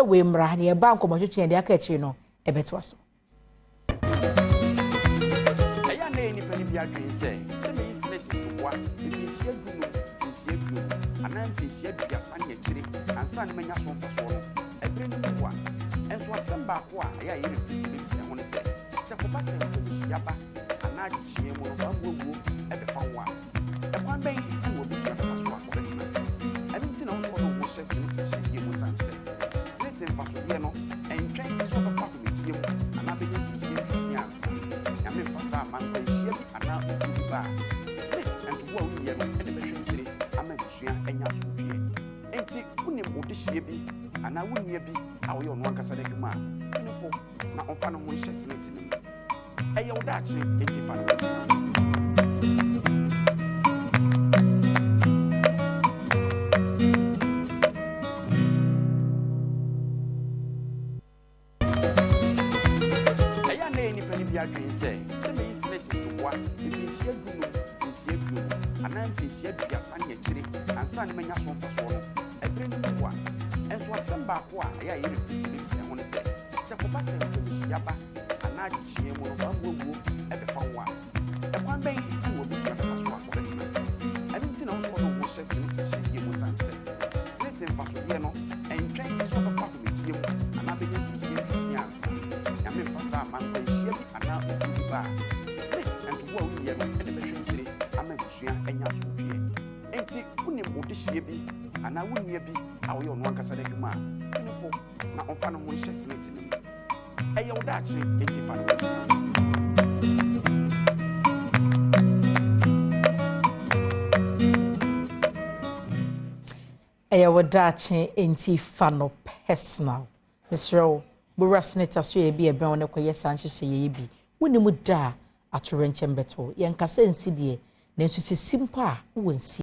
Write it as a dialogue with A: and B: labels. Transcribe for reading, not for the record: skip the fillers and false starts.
A: Yɛntwa wei mmra na yɛba nkɔmmɔtwetwe yɛde aka akyiri no ɛbɛtoa so.
B: Ɛyɛ a na ɛyɛ nnipa no bi adwene sɛ, sɛ meyi senate ntoboa mfinhyia dunum, mfinhyia aduonu, anaa mfinhyia aduasa ne akyire ansa na manya so mfasoɔ no, ɛberɛ no mu wa. Nso asɛm baako a ɛyɛ a yɛn werɛ fi sɛ yɛbɛbisa yɛn ho ne sɛ, sɛ ɛkɔba sɛ nkwanhyia ba anaa adekyeɛ mu no bammɔ awuo bɛfa wo a, ɛkwan bɛn na w'abusua bɛfa so a wɔbɛtena? Ɛno nti na wo sɛ wode wo ho hyɛ senate nhyehyɛeɛ mu ɛsiane sɛ senate mfasodeɛ no ntwɛn sɛ wobɛkɔ ahomegyeɛ mu anaa bɛnya mfirihyia aduosia ansa. Nyame mfa saa mma nkwanhyia bi anaa owuo bi ba a, senate ntoboa a woyiɛ no na ɛbɛhwɛ akyire ama abusua anya asomdwoeɛ. Enti wonim wo dehyeɛ bi anaa wo nua bi a ɔyɛ ɔno ankasa n'adwuma a, tu no fo na ɔmfa ne ho nhyɛ senate no mu. Ɛyɛ wo daakye, enti fa no personal. Ɛyɛ a na ɛyɛ nnipa no bi adwene sɛ, sɛ meyi senate ntoboa mfinhyia dunum, mfinhyia aduonu, anaa mfinhyia aduasa ne akyire ansa na manya so mfasoɔ no, ɛberɛ no mu wa. Nso asɛm baako a ɛyɛ a yɛn werɛ fi sɛ yɛbɛbisa yɛn ho ne sɛ, sɛ ɛkɔba sɛ nkwanhyia ba anaa adekyeɛ mu no bammɔ awuo bɛfa wo a, ɛkwan bɛn na w'abusua bɛfa so a wɔbɛtena? Ɛno nti na wo sɛ wode wo ho hyɛ senate nhyehyɛeɛ mu ɛsiane sɛ senate mfasodeɛ no ntwɛn sɛ wobɛkɔ ahomegyeɛ mu anaa bɛnya mfirihyia aduosia ansa. Nyame mfa saa mma nkwanhyia bi anaa owuo bi ba a, senate ntoboa a woyiɛ no na ɛbɛhwɛ akyire ama abusua anya asomdwoeɛ. Enti wonim wo dehyeɛ bi anaa wo nua bi a ɔyɛ ɔno ankasa n'adwuma a, tu no fo na ɔmfa ne ho nhyɛ senate no mu. Ɛyɛ wo daakye, enti fa no personal.
A: Ɛyɛ wo daakye, enti fa no personal. Mesrɛ wo, bɔwura Senate asoɛeɛ bi a ɛbɛn wo na kɔyɛ saa nhyehyɛeɛ yi bi. Wonnim da a atoyerɛnkyɛm bɛto wo. Yɛnka sɛ nsi deɛ, nanso sɛ ɛsi mpo a, wowɔ nsi.